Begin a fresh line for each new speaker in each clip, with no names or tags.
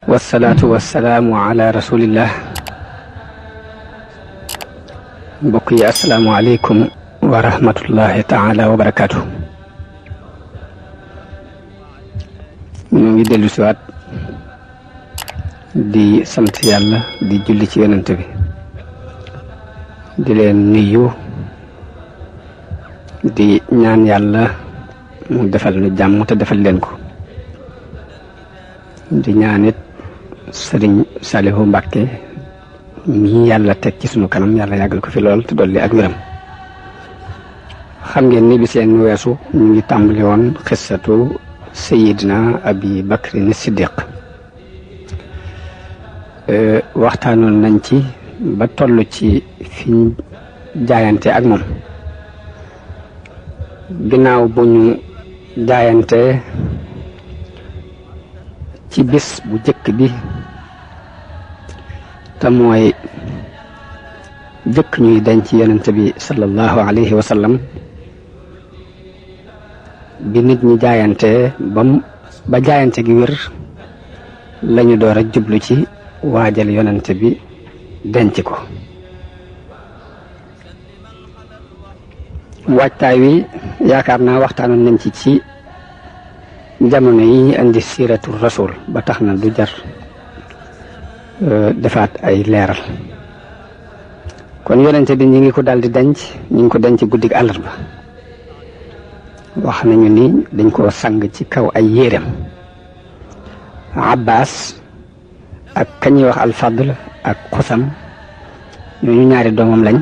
wasalaatu wasalaamu ala rasulillah. mbokk yi asalaamualeykum wa rahmatullahi taala wa barakaatu. ñu ngi dellu siwaat di sant yàlla di julli ci yonent bi di leen nuyu di ñaan yàlla mu defal nu jàmm te defal leen ko di ñaanit sëriñ Salihu Mbàkke mii yàlla teg ci sunu kanam yàlla yàggal ko fi lool te dolli ak wéram. xam ngeen ni bi seen weesu ñu ngi tàmbali woon xissatu sayidina abi bakrin siddiq. waxtaanoon nañ ci ba toll ci fiñ jaayante ak moom. ginnaaw bu ñu jaayante ci bis bu jëkk bi te mooy jëkk ñuy denc yonent bi sallallahu alayhi wa sallam, bi nit ñi jaayante ba jaayante gi wér lañu door a jublu ci waajal yonent bi denc ko. waajtaay wi yaakaar naa waxtaanoon nañ ci jamono yi indi siiratu rasul ba tax na du jar defaat ay leeral. kon yonente bi ñi ngi ko daldi denc, ñi ngi ko denc guddig àllarba. wax nañu ni dañ koo sang ci kaw ay yéreem. Abbas ak kañuy wax alfadl ak xusam ñooñu ñaari doomam lañ,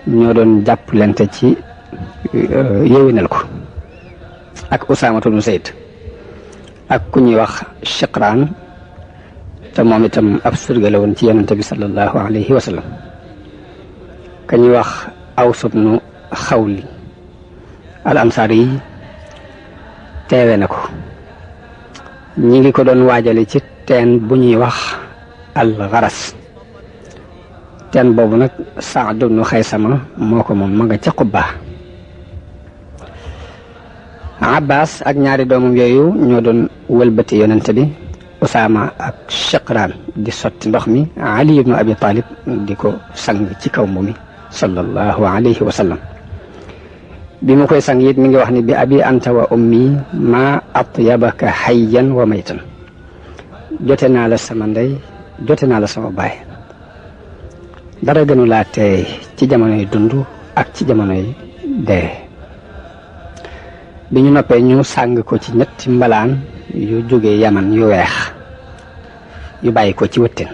ñoo doon jàppalante ci yéwénal ko, ak Usaamatu bnu Zayd ak ku ñuy wax Shiqraan te moom itam ab surga la woon ci yonente bi sallallahu alayhi wa sallam. ka ñuy wax Aws bnu Xawli al ansaari yi teewe na ko. ñi ngi ko doon waajale ci teen bu ñuy wax al Garas. teen boobu nag Saad bnu Xaysama moo ko moom ma nga ca Quba. Abbas ak ñaari doomam yooyu ñoo doon wëlbati yonente bi. Usaama ak Shiqraan di sotti ndox mi, Ali ibnu Abi Talib di ko sang ci kaw mu mi sallallahu alayhi wa sallam. bi mu koy sang it mi ngi wax ni bi abi anta wa ummi ma atyabaka hayyan wa maytan. jote naa la sama ndey, jote naa la sama baay. dara gënu laa teey ci jamonoy dund ak ci jamonoy dee. bi ñu noppee ñu sàng ko ci ñetti mbalaan yu jógee Yaman yu weex yu bàyyi ko ci wëttin.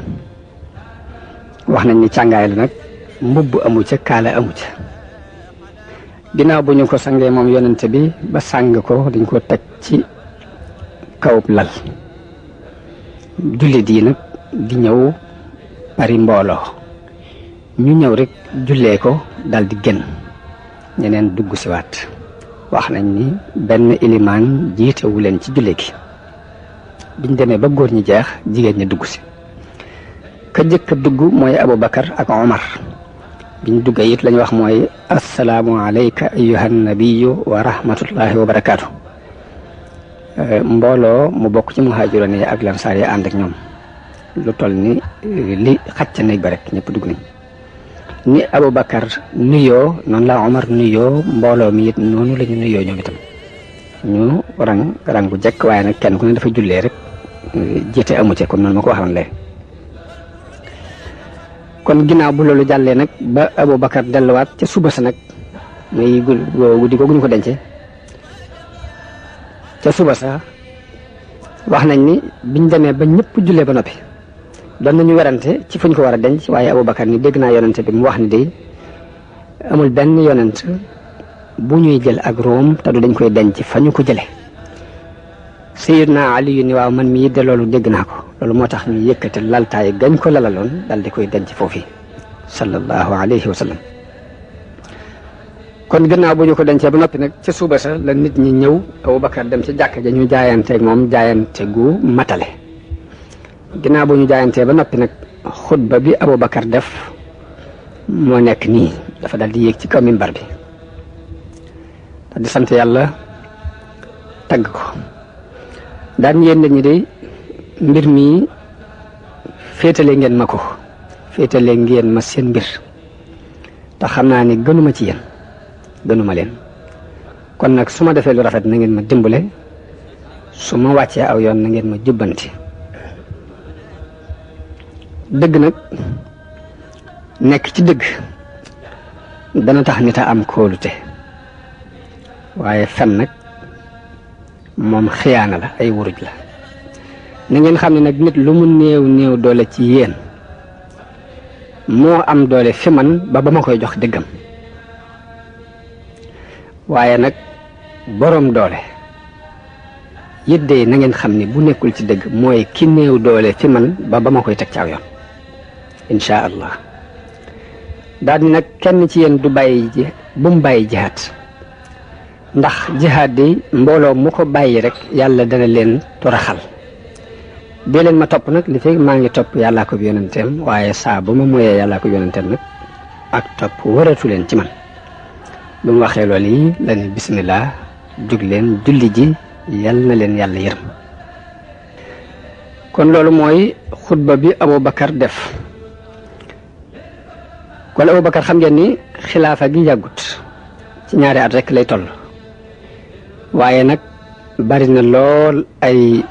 wax nañ ni càngaay la nag mbubb amu ca, kaala amu ca. ginnaaw bu ñu ko sangee moom yonente bi ba sàng ko dañ ko teg ci kawub lal. jullit yi nag di ñëw bari mbooloo, ñu ñëw rek jullee ko dal di génn, ñeneen dugg si waat. wax nañ ni benn ilimaan jiitewu leen ci julle gi. biñ demee ba góor ñi jeex, jigéen ñi dugg si. ka jëkk a dugg mooy Abubakar ak Omar. biñ duggee it lañ wax mooy assalaamu alayka ayyuhan nabiyyu wa rahmatullahi wa barakaatu. mbooloo mu bokk ci muhaajiroon yi ak lansaar yi ànd ak ñoom lu toll ni li xaj ca néeg ba rek ñëpp dugg nañ. ni Abubakar nuyoo noonu la Omar nuyoo, mbooloo mi it noonu la ñu nuyoo ñoom itam. ñu rang bu jekk, waaye nag kenn ku ne dafa jullee rek jiite amu ci comme noonu ma ko waxoon léegi. kon ginnaaw bu loolu jàllee nag ba Abubakar delluwaat ca suba sa nag muy guddi googu ñu ko dencee ca suba sa, wax nañ ni biñ demee ba ñëpp jullee ba noppi doon nañu werante ci fuñ ko war a denc, waaye Abubakar ni dégg naa yonente bi mu wax ni de amul benn yonent bu ñuy jël ak Room te du dañ koy denc fa ñu ko jële. Sayyidina Ali yu ni waaw man mii de loolu dégg naa ko, loolu moo tax ñu yëkkate laltaay gañ ko lalaloon dal di koy denc foofu sallallahu alayhi wa sallam. kon gannaaw bu ñu ko dencee ba noppi nag ca suba sa la nit ñi ñëw, Abubakar dem ca jàkka ja ñu jaayanteeg moom jaayante gu matale. ginnaaw bu ñu jaayantee ba noppi nag xutba bi Abubakar def moo nekk nii. dafa dal di yéeg ci kaw mimbar bi dal di sant yàlla, tagg ko. daan yéen nit ñi de mbir mi féetale ngeen ma ko féetale ngeen ma seen mbir te xam naa ni gënuma ci yéen gënuma leen kon nag su ma defee lu rafet na ngeen ma dimbale su ma wàccee aw yoon na ngeen ma jubbanti dëgg nag nekk ci dëgg dana tax nit a am kóolute waaye fen nag moom xiyaana la ay wuruj la na ngeen xam ne nag nit lu mu néew néew doole ci yéen moo am doole fi man ba ma koy jox dëggam waaye nag boroom doole yëddee na ngeen xam ni bu nekkul ci dëgg mooy ki néew doole fi man ba ma koy teg ci aw yoon insha allah daal ni nag kenn ci yéen du bàyyi bu mu bàyyi jihaad ndax jihaad di mbooloo mu ko bàyyi rek yàlla dana leen toraxal dee leen ma topp nag li fekk maa ngi topp yàllaa ko yonenteem waaye saa bu ma moyee yàllaa ko yonenteem nag ak topp waratu leen ci man bu mu waxee loolu yi la ni bismillah jug leen julli ji yal na leen yàlla yërëm kon loolu mooy xutba bi Aboubacar def kon Aboubacar xam ngeen ni xilaafa gi yàggut ci ñaari at rek lay toll waaye nag bari na lool ay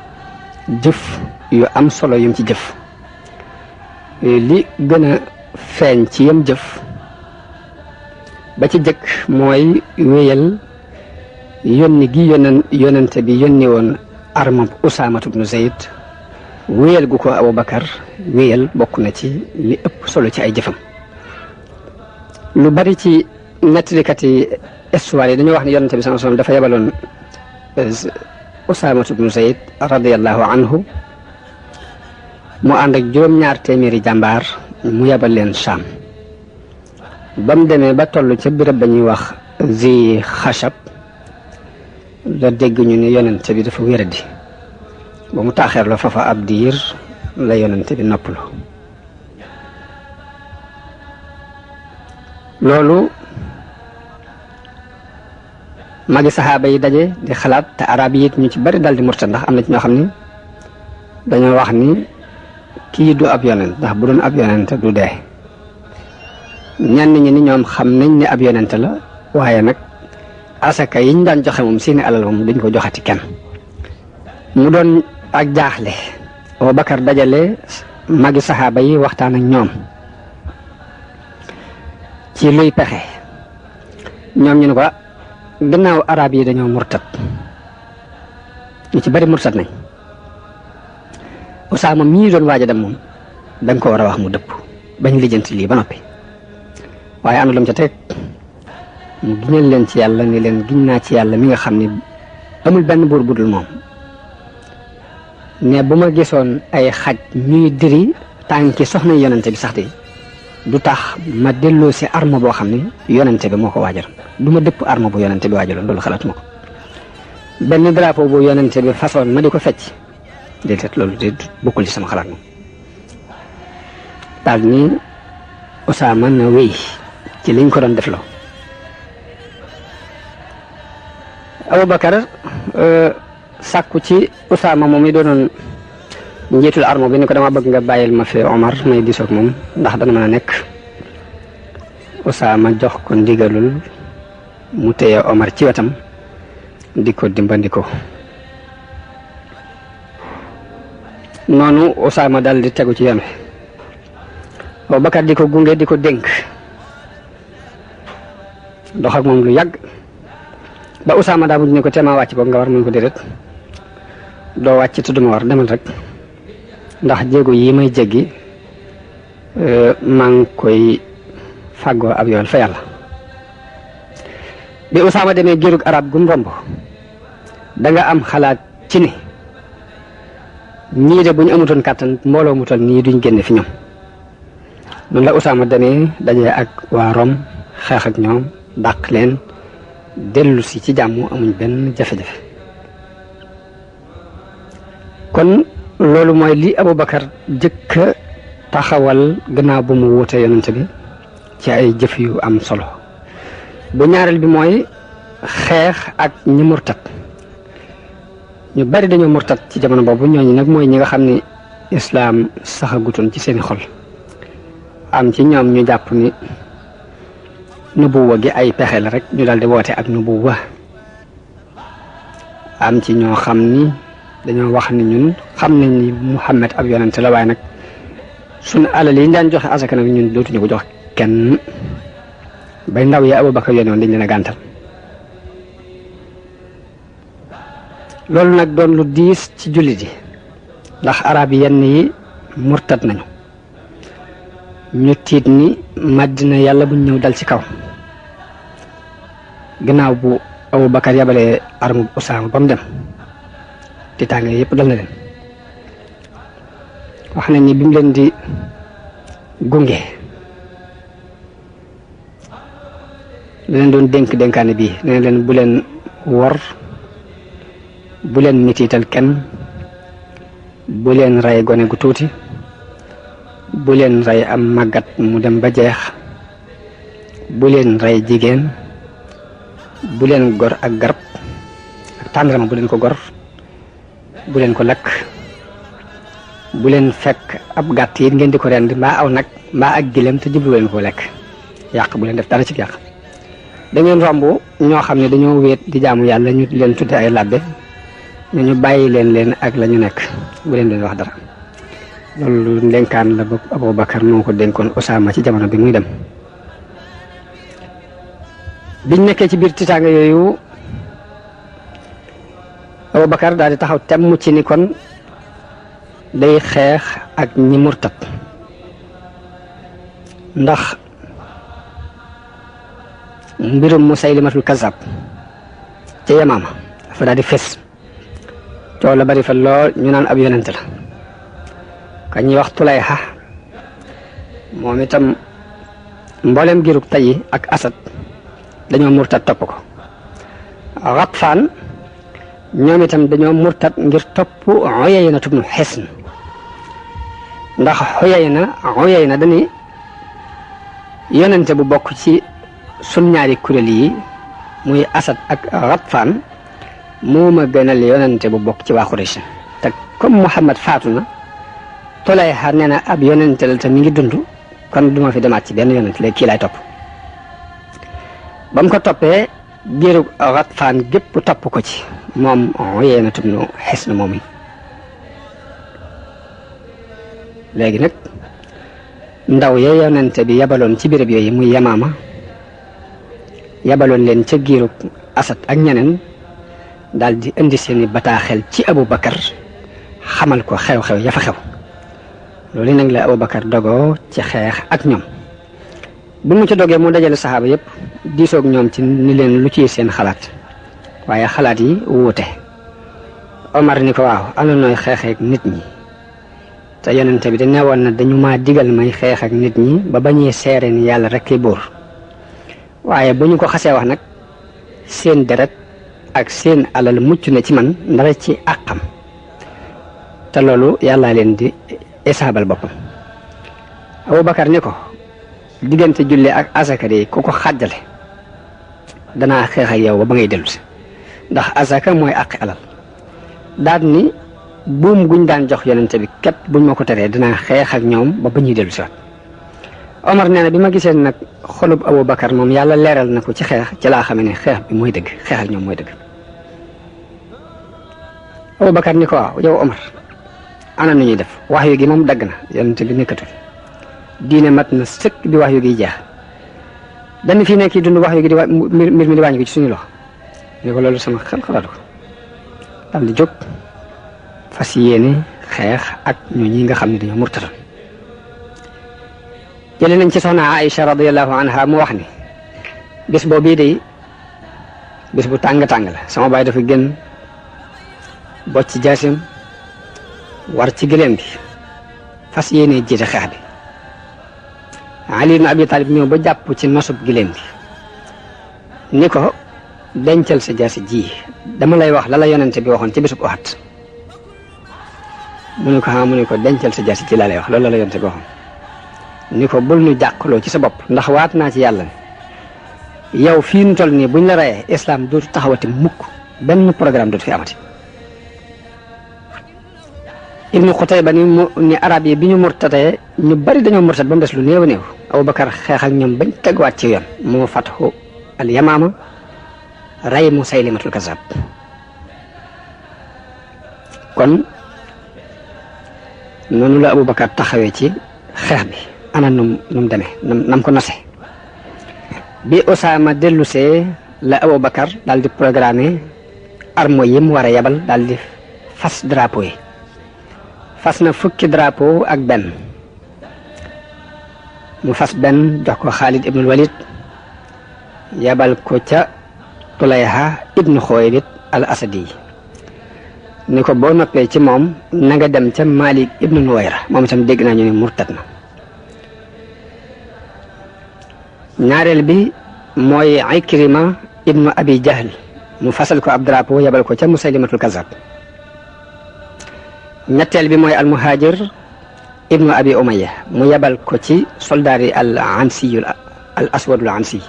jëf yu am solo yum ci jëf li gën a feeñ ci yam jëf ba ci jëkk mooy wéyal yónni gi yonente bi yónni woon armab Usaamatu bnu Zayd wéyal gu ko Aboubacar wéyal bokk na ci li ëpp solo ci ay jëfam lu bari ci nettalikat yi histoire yi dañoo wax ne yonente bi sallallahu alayhi wasallam dafa yebaloon Usaamatu bnu Zayd radiyallahu anhu mu ànd ak juróom-ñaar téeméeri jàmbaar mu yebal leen Sham ba mu demee ba toll ca béréb ba ñuy wax zi xashab la dégg ñu ni yonente bi dafa wéradi ba mu taaxeerloo fafa ab diir la yonente bi noppalu loolu magi saxaaba yi daje di xalaat te arab yi it ñu ci bari dal di murtad ndax am na ci ñoo xam ni dañoo wax ni kii du ab yonent ndax bu doon ab yonent du dee ñenn ñi ni ñoom xam nañ ne ab yonent la waaye nag asaka yiñ daan joxe moom seeni alal moom duñ ko joxati kenn mu doon ak jaaxle Abubakar dajale magi saxaaba yi waxtaan ak ñoom ci luy pexe ñoom ñu ne ko gannaaw arab yi dañoo murtad ñu ci bari murtad nañ Usaama mii doon waaj a dem moom da nga ko war a wax mu dëpp bañ lijjanti lii ba noppi waaye am na lu mu ca teg mu giñal leen ci yàlla ni leen giñ naa ci yàlla mi nga xam ni amul benn buur budul moom ne bu ma gisoon ay xaj ñuy diri tànki soxna yonente bi sax de du tax ma delloo si arme boo xam ne yonente bi moo ko waajaloon du ma dëpp arme bu yonente bi waajaloon loolu xalaatuma ko benn drapeau bu yonente bi façon ma di ko fecc déedéet loolu de bokkul ci sama xalaat moom daal ni Usaama na wéy ci liñ ko doon def loo Abubakar sàkku ci Usaama moom mi doonoon njiitul arme bi ni ko dama bëgg nga bàyyil ma fi Omar may disoog moom ndax dana mën a nekk Usaama jox ko ndigalul mu téye Omar ci wetam di ko dimbandiko noonu Usaama dal di tegu ci yoon wi Abubakar di ko gunge di ko dénk dox ak moom lu yàgg ba Usaama daa mujj ne ko teema wàcc boog nga war mun ko déedéet doo wàcc te duma war demal rek ndax jéego yi may jéggi maa ngi koy fàggoo ab yoon fa yàlla bi Usaama demee géerug arab gum romb da nga am xalaat ci ni ñii de bu ñu amutoon kàttan mbooloo mu toll nii duñ génne fi ñoom noonu la Usaama demee dajee ak waa Rom xeex ak ñoom dàq leen dellu si ci jàmm amuñ benn jafe-jafe kon loolu mooy li Abubakar jëkk a taxawal gannaaw bu mu wuute yonent bi ci ay jëf yu am solo bu ñaareel bi mooy xeex ak ñi murtat ñu bari dañoo murtat ci jamono boobu. ñooñu nag mooy ñi nga xam ni islaam saxagutoon ci seeni xol. am ci ñoom ñu jàpp ni nubuwa gi ay pexe la rek ñu daal di woote ak nubuwa. am ci ñoo xam ni dañoo wax ni ñun xam nañ ni Muhammad ab yonent la, waaye nag suñu alal yi ñu daan joxe asaka nag ñun dootuñu ko jox kenn. bay ndaw yi Abubakar yónni woon dañ leen a gàntal. loolu nag doon lu diis ci jullit yi ndax arab yenn yi murtat nañu. ñu tiit ni Madina yàlla buñ ñëw dal ci kaw. ginnaaw bu Abubakar yabalee armu Usaama ba mu dem tiitaange yëpp dal na leen. wax nañ ni bi mu leen di gunge leen doon dénkaane bii nee leen bu leen wor, bu leen mitiital kenn, bu leen rey gone gu tuuti, bu leen rey am màggat mu dem ba jeex, bu leen rey jigéen, bu leen gor ak garab ak tàndarama bu leen ko gor, bu leen ko lakk, bu leen fekk ab gàtt yi ngeen di ko rendi mbaa aw nag mbaa ak gileem te jublu leen ko lekk. yàq bu leen def dara ci yàq. da ngeen romb ñoo xam ne dañoo wéet di jaamu yàlla ñu leen tudde ay labbe, ñu bàyyi leen ak la ñu nekk, bu leen wax dara. loolu ndénkaan la bopp Abubakar moo ko dénkoon Usaama ci jamono bi muy dem. biñ nekkee ci biir tiitaanga yooyu Abubakar daal di taxaw temm ci ni kon day xeex ak ñi murtat, ndax mbirum Musaylimatul Kazzab ca Yamaama dafa daal di fes. coow la bari fa lool, ñu naan ab yonent la. ka ñuy wax Tulayha moom itam mboolem girug Tayyi ak Asad dañoo murtat topp ko. Ghatfaan ñoom itam dañoo murtat ngir topp Uyayna ibnu Hisn, ndax Uyayna dañuy yonente bu bokk ci sun ñaari kuréel yi muy Asad ak Ghatfaan moo ma gënal yonente bu bokk ci waa Quraysh. te comme Muhammad faatu na, Tulayha nee na ab yonente la te mi ngi dund, kon duma fi demaat ci benn yonente, léegi kii laay topp. ba mu ko toppee biiru Ghatfaan gépp topp ko ci moom Uyayna ibnu Hisn moom yi. léegi nag ndaw ya yonente bi yabaloon ci béréb yooyu muy Yamaama yabaloon leen ca giiru Asad ak ñeneen daal di indi seeni bataaxel ci Abubakar xamal ko xew-xew ya fa xew. loolu nag la Abubakar dogoo ci xeex ak ñoom. bi mu ci dogee mu dajale saxaaba yëpp diisoog ñoom ci ni leen lu ci seen xalaat, waaye xalaat yi wuute. Omar ni ko waaw ana nooy xeexeek nit ñi, te yonente bi da newoon na dañu maa digal may xeex ak nit ñi ba bañuy seere ni yàlla rek kay buur, waaye bu ñu ko xasee wax nag seen deret ak seen alal mucc na ci man ndara ci àqam, te loolu yàllaa leen di isaabal boppam. Abubakar ni ko diggante julli ak asaka de ku ko xàjjale danaa xeex ak yow ba ngay dellu si, ndax asaka mooy àqi alal. daal ni buum guñ daan jox yonente bi képp buñ ma ko teree danaa xeex ak ñoom ba ñuy dellu si waat. Omar nee na bi ma gisee nag xolub Abubakar moom yàlla leeral na ko ci xeex ci laa xamee ne xeex bi mooy dëgg, xeex ak ñoom mooy dëgg. Abubakar ni ko waaw yow Omar ana nu ñuy def, wax yu gi moom dagg na, yonente bi nekkatul, diine mat na sëkk bi wax yu gi jeex, dañ fi nekk dund wax yu gi di mbir mi di wàññi ko ci suñu loxo. ni ko loolu sama xel xalaatu ko. daal di jóg fas yéene xeex ak ñi nga xam ne dañoo murtatoon. jëlee nañ ci soxna Aïcha radiyallahu anha mu wax ni bés boobu day bés bu tàng-tàng la, sama baay dafa génn bocc ci jaasim war ci gëléem gi fas yéene jiite xeex bi. Ali ibn Abi Talib ñëw ba jàpp ci nosub gëléem gi ni ko dencal sa jaasi ji, dama lay wax la la yonente bi waxoon ci bésub Uhud. mu ne ko dencal sa jaasi ji laa lay wax, loolu la yonente bi waxoon. ni ko bul nu jàqloo ci sa bopp, ndax waat naa ci yàlla ne yow fii nu toll nii buñ la rayee islam dootu taxawati mukk, benn programme dootu fi amati. ibnu Xutayba ni arab yi bi ñu murtatee ñu bari dañoo murtat ba mu des lu néew a néew Abubakar xeex ak ñoom bañ teguwaat ci yoon moo fatxu al yamaama rey Musaylimatul Kazzab kon noonu la Abubakar taxawee ci xeex bi ana num demee nam ko nose bi Usaama dellusee la Abubakar daal di programme armo yi mu war a yebal daal di fas drapeau yi fas na fukki drapeau ak benn mu fas benn jox ko Xaalid ibnul Walid yebal ko ca Tulayha ibnu Xuwaylid al Asadi ni ko boo noppee ci moom na nga dem ca Malik ibnu Nuwayra moom itam dégg naa ñu ne murtat na ñaareel bi mooy Ikrima ibnu Abi Jahl mu fasal ko ab drapeau yebal ko ca Musaylimatul Kazzab ñetteel bi mooy al-Muhajir ibnu Abi Umayya mu yebal ko ci soldaar yi al-Ansi al aswadul Ansi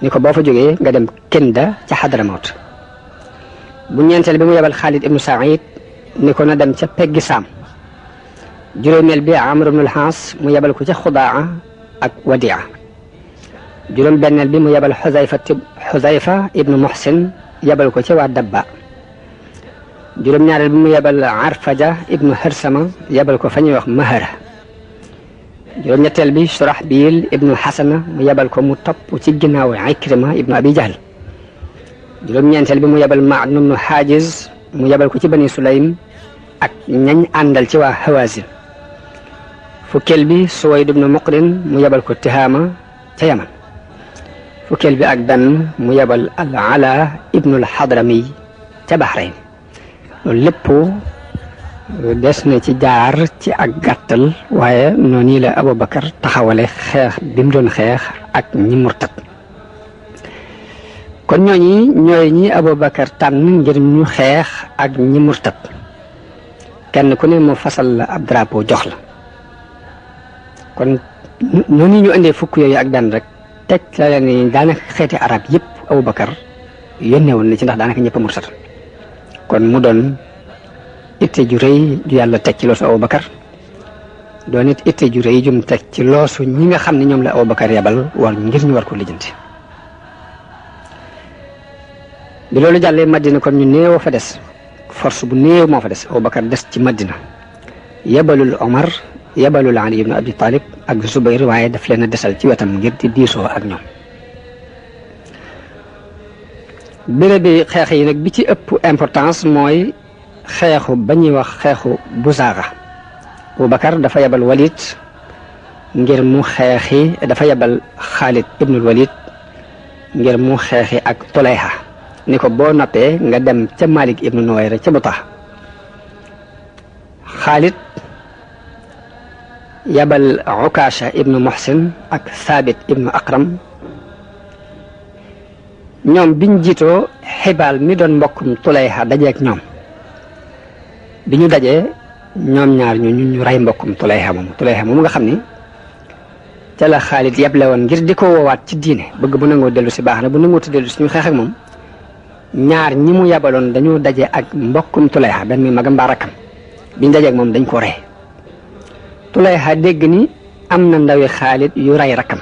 ni ko boo fa jógee nga dem Kinda ca Hadramawt bu ñeenteel bi mu yebal Xaalid ibnu Saïd ni ko na dem ca peggi Saam juróomeel bi Amr ibnu al-Haas mu yebal ko ca Xudaa ak Wadia juróom benneel bi mu yebal Xuzayfa ibnu Muhsin yebal ko ca waa Dabba juróom ñaareel bi mu yebal Arfaja ibnu Harsama yebal ko fa ñuy wax Mahara juróom ñetteel bi Surahbil ibnu Hasana mu yebal ko mu topp ci ginnaaw Ikrima ibnu Abi Jahl juróom ñeenteel bi mu yebal Ma'd ibnu Hajiz mu yebal ko ci Bani Sulaym ak ñañ àndal ci waa Hawazin fukkeel bi Suwayd ibnu Muqrin mu yebal ko Tihaama ca Yaman fukkeel bi ak benn mu yebal al-Ala ibnu al-Hadrami ca Bahrayn loolu lépp des na ci jaar ci ak gàttal waaye noonu la Abubakar taxawale xeex bi mu doon xeex ak ñi murtat kon ñooy ñi Abubakar tànn ngir ñu xeex ak ñi murtat kenn ku ne mu fasal la ab drapeau jox la kon noonu ñu indee fukk yooyu ak benn rek teg la leen ni daanaka xeeti arab yëpp Abubakar yónnee woon na ci ndax daanaka ñëpp a murtat kon mu doon itte ju rëy ju yàlla teg ci loosu Abubakar doon it itte ju rëy jum teg ci loosu ñi nga xam ne ñoom la Abubakar yabal war ngir ñu war ko lijjanti bi loolu jàllee Madina kon ñu néew fa des force bu néew moo fa des Abubakar des ci Madina yebalul Omar yebalul Ali ibn Abi Talib ak Zubayr waaye daf leen a desal ci wetam ngir di diisoo ak ñoom béréb bi xeex yi nag bi ci ëpp importance mooy xeexu ba ñuy wax xeexu Buzaaga Abubakar dafa yebal Walid ngir mu xeexi dafa yebal Xaalid ibnul Walid ngir mu xeexi ak Tulayha ni ko boo noppee nga dem ca Malik ibnu Nuwayra ca Butaa Xaalid yebal Ukaasha ibnu Muhsin ak Thabit ibnu Aqram ñoom biñ jiitoo Xibaal mi doon mbokkum Tulayha dajeek ñoom bi ñu dajee ñoom ñaar ñu rey mbokkum Tulayha moomu nga xam ni ca la Xaalid yeble woon ngir di ko woowaat ci diine bëgg bu nangoo dellu si baax na bu nangoo dellu si ñu xeex ak moom ñaar ñi mu yebaloon dañoo daje ak mbokkum Tulayha benn mi magam mbaa rakkam biñ dajeek moom dañ ko rey Tulayha dégg ni am na ndawi Xaalid yu rey rakkam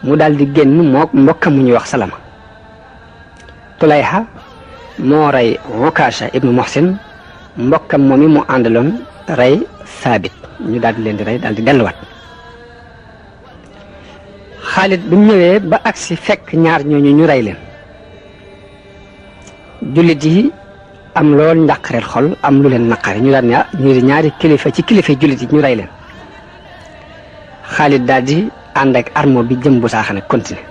mu daal di génn mook mbokkam mu ñuy wax Salama Tulayha moo rey Ukaasha ibnu Muhsin mbokkam moom mi mu àndaloon rey Thabit ñu daal di leen di rey daal di delluwaat Xaalid bi mu ñëwee ba agsi fekk ñaar ñooñu ñu rey leen jullit yi am lool njàqareel xol am lu leen naqari ñu daal ne ñu di ñaari kilifa ci kilifa jullit yi ñu rey leen Xaalid daal di ànd ak armo bi jëm bu saaxa nag continué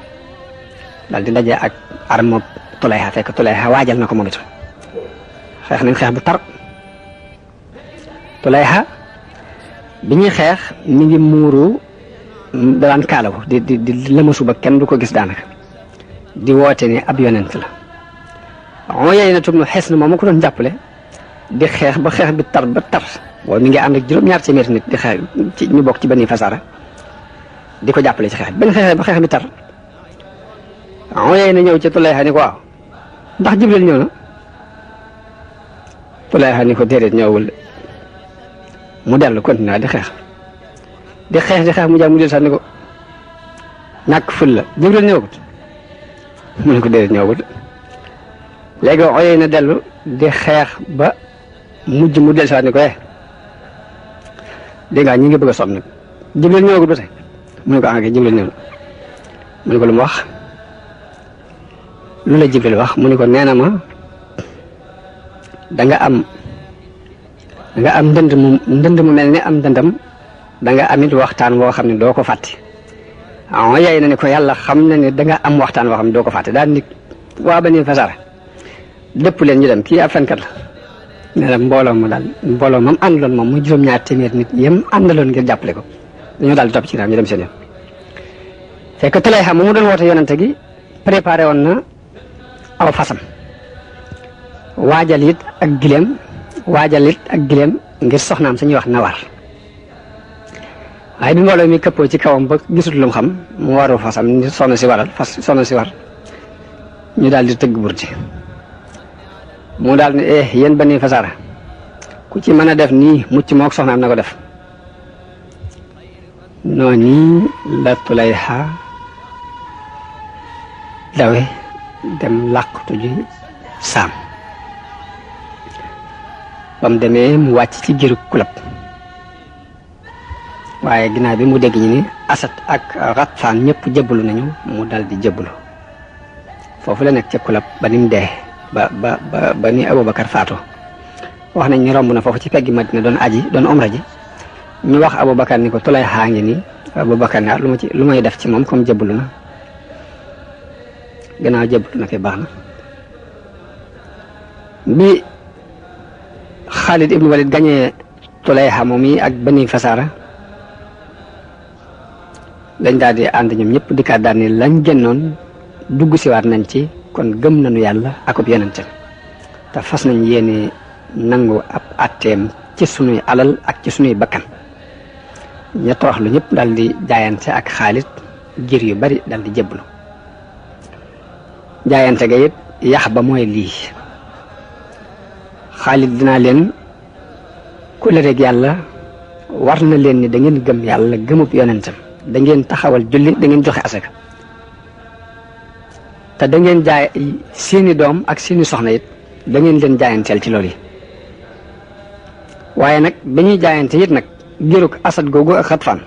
daal di daje ak armo Tulayha fekk Tulayha waajal na ko moom itam xeex nañ xeex bu tar Tulayha bi ñuy xeex mi ngi muuru daan kaalawu di lëmasu ba kenn du ko gis daanaka di woote ni ab yonent la Uyayna ibnu Hisn moom ko doon jàppale di xeex ba xeex bi tar ba tar boobu mi ngi ànd ak juróom-ñaar téeméeri nit di xeex ci ñu bokk ci Bani Fasara di ko jàppale ci xeex bi bañ xeexee ba xeex bi tar Uyayna ñëw ci Tulayha ni ko waaw ndax Jibril ñëw na Tulayha ni ko déedéet ñëwul mu dellu continuer di xeex mu jàmm mu del sax ni ko ñàkk ful la Jibril ñëwagut mu ne ko déedéet ñëwagut léegi oyee na dellu di xeex ba mujj mu del sax ni ko dégg nga ñi ngi bëgg a sob nag Jibril ñëwagut ba tey mu ne ko ah kay Jibril ñëw mu ne ko lu mu wax lu la Jibril wax mu ne ko nee na ma da nga am ndënd mu mel ni am ndëndam da nga amit waxtaan woo xam ne doo ko fàtte yaay na ne ko yàlla xam na ne da nga am waxtaan woo xam ne doo ko fàtte daal ni waa Bani Fasara dëpp leen ñu dem kii ab fenkat la nee na mbooloo moom àndaloon moom mu juróom-ñaar téeméer nit yem àndaloon ngir jàppale ko dañoo daal di topp ci ginnaaw ñu dem seen yoon fekk Tulayha mu doon woote yonante gi préparé woon na aw fasam waajal it ak gileem ngir soxnaam suñuy wax Nawar waaye bi mbooloo mi këppoo ci kawam ba gisut lu mu xam mu waru fasam ni soxna si war ñu daal di tëgg burti mu daal ne yéen Bani Fasara ku ci mën a def nii mucc mook soxnaam na ko def noonu la Tulayha dawe dem làqatu ji Saam ba mu demee mu wàcc ci giru Kulab waaye ginnaaw bi mu dégg ñu ni Asad ak Ghatfaan ñëpp jébbalu nañu mu dal di jébbalu foofu la nekk ca Kulab ba ni mu dee ba ni Abubakar faatu wax nañ ni romb na foofu ci peggi Madina doon omra ji ñu wax Abubakar ni ko Tulayha ngi nii Abubakar ne lu may def ci moom comme jébbalu na gannaaw jébbalu na kay baax na bi Xaalid ibnu Walid gañee Tulayha moom yi ak Bani Fasara dañ daal di ànd ñoom ñëpp di kat daal ni lañ génnoon dugg siwaat nañ ci kon gëm nañu yàlla akub yonentam te fas nañ yéene nangu ab atteem ci sunuy alal ak ci sunuy bakkan ña torox lu ñëpp daal di jaayante ak Xaalid ngir yu bari daal di jébbalu jaayante ga it yax ba mooy lii Xaalid dinaa leen ku la rek yàlla war na leen ni da ngeen gëm yàlla gëmub yonentam da ngeen taxawal julli da ngeen joxe asaka te da ngeen jaay seeni doom ak seeni soxna it da ngeen leen jaayanteel ci loolu yi waaye nag ba ñuy jaayante it nag giruk Asad googu ak Xatfaan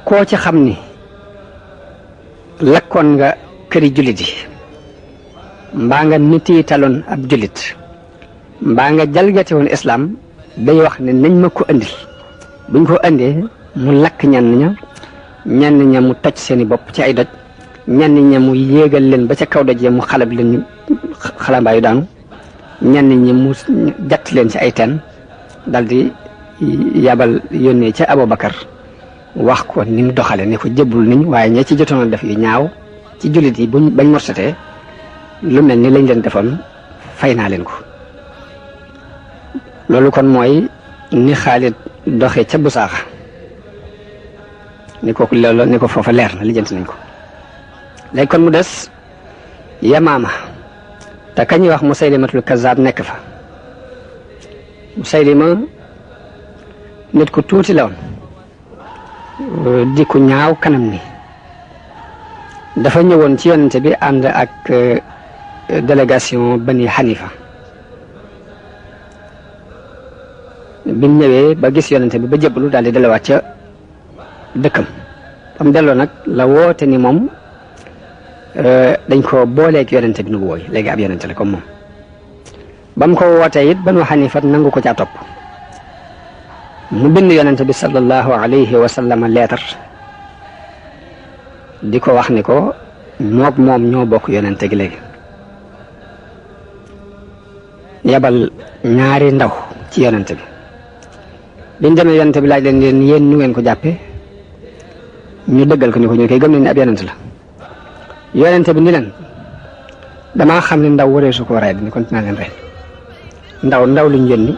koo ci xam ni lakkoon nga këri jullit yi mbaa nga nitiitaloon ab jullit mbaa nga jalgate woon islaam day wax ne nañ ma ko andil buñ ko andee mu lakk ñenn ña mu toj seeni bopp ci ay doj ñenn ña mu yéegal leen ba ca kaw doj ya mu xalab leen ñu xalambaayu daanu ñenn ñi mu jatt leen ci ay teen dal di yabal yónnee ca Abubakar wax ko ni mu doxale ne ko jëbbul niñ waaye ña ci jotoon def yu ñaaw ci jullit yi bañ morsetee lu mel ni lañ leen defoon fay naa leen ko loolu kon mooy ni Xaalid doxee ca Busaaxa ni ko foofa leer na lijjanti nañ ko léegi kon mu des Yamaama te kañuy wax Musaylimatul Kazaab nekk fa Musaylima nit ku tuuti la woon di ku ñaaw kanam ni dafa ñëwoon ci yonente bi ànd ak délégation Bani Hanifa bi mu ñëwee ba gis yonente bi ba jébbalu daal di delawaat ca dëkkam ba mu delloo nag la woote ni moom dañ ko booleeg yonente bi nu bu wooy léegi ab yonente la comme moom ba mu ko wootee it Banu Hanifa nangu ko caa topp mu bind yonente bi sallallahu alayhi wa sallam leetar di ko wax ni ko mook moom ñoo bokk yonente gi léegi yabal ñaari ndaw ci yonente bi biñ demee yonente bi laaj leen yéen ñu ngeen ko jàppe ñu dëggal ko ni ko ñu koy gëm nañ ne ab yonente la yonente bi ni leen damaa xam ne ndaw waree su koo rey ni kon dinaa leen rey ndaw luñ yónni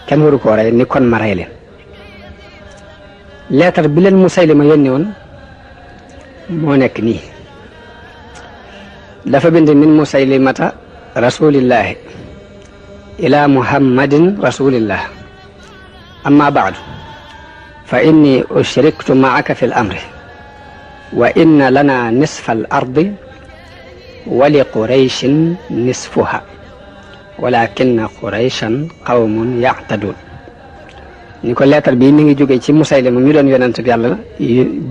kenn waru koo rey ni kon ma rey leen leetar bi leen Musaylima yónni woon moo nekk nii dafa bind min Musaylimata rasulillahi ila muhammadin rasulillah amma baadu fa inni ushriktu maaka fi l amri wa inna lana nisfa al ardi wa li qurayshin nisfuha walakinna qurayshan qawmun ya'tadun ni ko leetar bi mi ngi jóge ci Musaylima mi doon yonent bi yàlla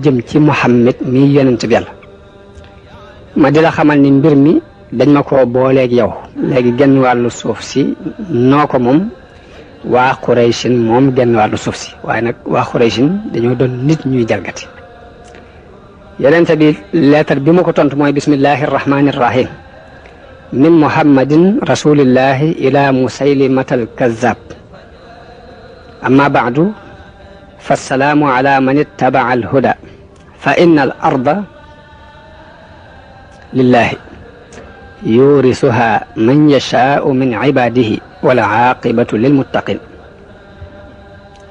jëm ci Muhammad mi yonent bi yàlla ma di la xamal ni mbir mi dañ ma ko booleeg yow léegi genn wàllu suuf si noo ko moom waa Qurayshin moom genn wàllu suuf si waaye nag waa Qurayshin dañoo doon nit ñuy jalgati yonent bi leetar bi ma ko tontu mooy bismillahi arrahmani irrahim min muhammadin rasulillahi ila musaylimata alkazab amma baadu fassalaamu ala man ittabaca alhuda fa inna al arda lillahi yurisuha man yashaau min ibadihi wal aaqibatu lilmuttaqin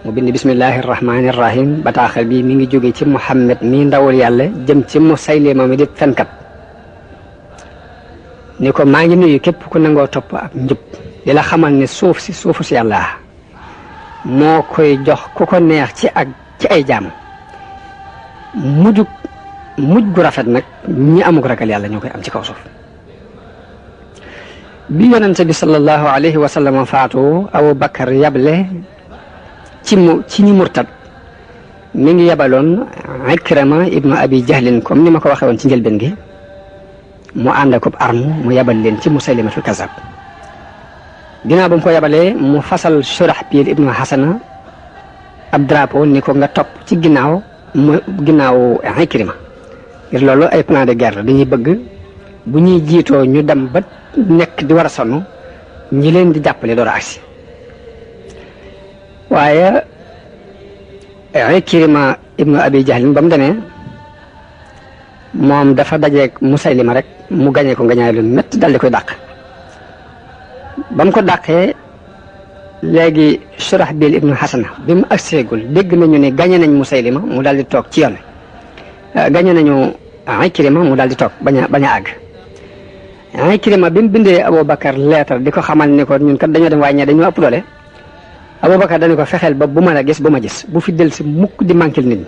mu bind bismillahi irrahmani irrahim bataaxal bi mi ngi jóge ci Muhammad mi ndawul yàlla jëm ci Musaylima mi di fenkat ni ko maa ngi nuyu képp ku nangoo topp ak njub di la xamal ne suuf si suufu si yàlla moo koy jox ku ko neex ci ay jaam mujj gu rafet nag ñi amuk ragal yàlla ñoo koy am ci kaw suuf bi yonente bi sallallahu alayhi wa sallam faatu Abu Bakar yable ci ñi murtad mi ngi yabaloon Ikrama ibnu Abi Jahlin comme ni ma ko waxee woon ci njëlbeen gi mu ànd ak arme mu yabal leen ci Musaylimatul Kazab ginnaaw ba mu ko yabalee mu fasal Shurahbil ibnu Hasana ab drapeau ni ko nga topp ci ginnaaw Ikrima ngir loolu ay plan de guerre dañuy bëgg bu ñuy jiitoo ñu dem ba nekk di war a sonn ñi leen di jàppale door a agsi waaye Ikrima ibnu Abi Jahlin ba mu demee moom dafa dajeeg Musaylima rek mu gañee ko ngañaay lu métti dal di koy dàq ba mu ko dàqee léegi Shurahbil ibnu Hasana bi mu agseegul dégg nañu ne gañe nañ Musaylima mu daal di toog ci yoon gañe nañu Ikrima mu daal di toog bañ a àgg Ikrima bi mu bindee Aboubacar lettre di ko xamal ni ko ñun kat dañoo dem waaye ñee dañoo ëpp doole Aboubacar dañu ko fexeel ba bu ma la gis bu ma gis bu fi del si mukk di manquil nit ñi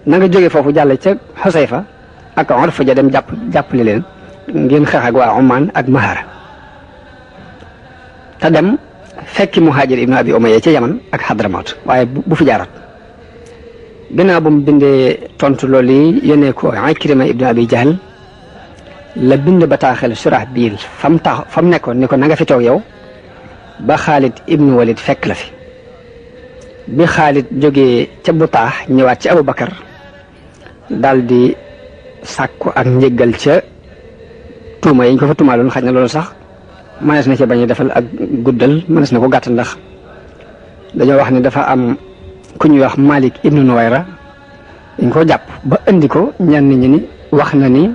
na nga jógee foofu jàll ca Xusayfa ak Urfa ja dem jàppale leen ngeen xeex ak waa Oman ak Mahara te dem fekki Muhajir ibnu Abi Umayya ca Yaman ak Hadramaut waaye bu fi jaarat ginnaaw bu mu bindee tontu loolu yi yónnee ko Ikrima ibnu Abi Jahl la bind bataaxel Shurahbil fa mu nekkoon ni ko na nga fi toog yow ba Xaalid ibnu Walid fekk la fi bi Xaalid jógee ca Butaax ñëwaat ci Aboubacar daal di sàkku ak njëggal ca tuuma yi ñu ko fa tuumaaloon xaj na loolu sax mënees na ci bañ a defal ak guddal mënees na ko gàtt ndax dañoo wax ne dafa am ku ñuy wax Malik ibnu Nuwayra dañ ko jàpp ba indi ko ñenn ñi ni wax na ni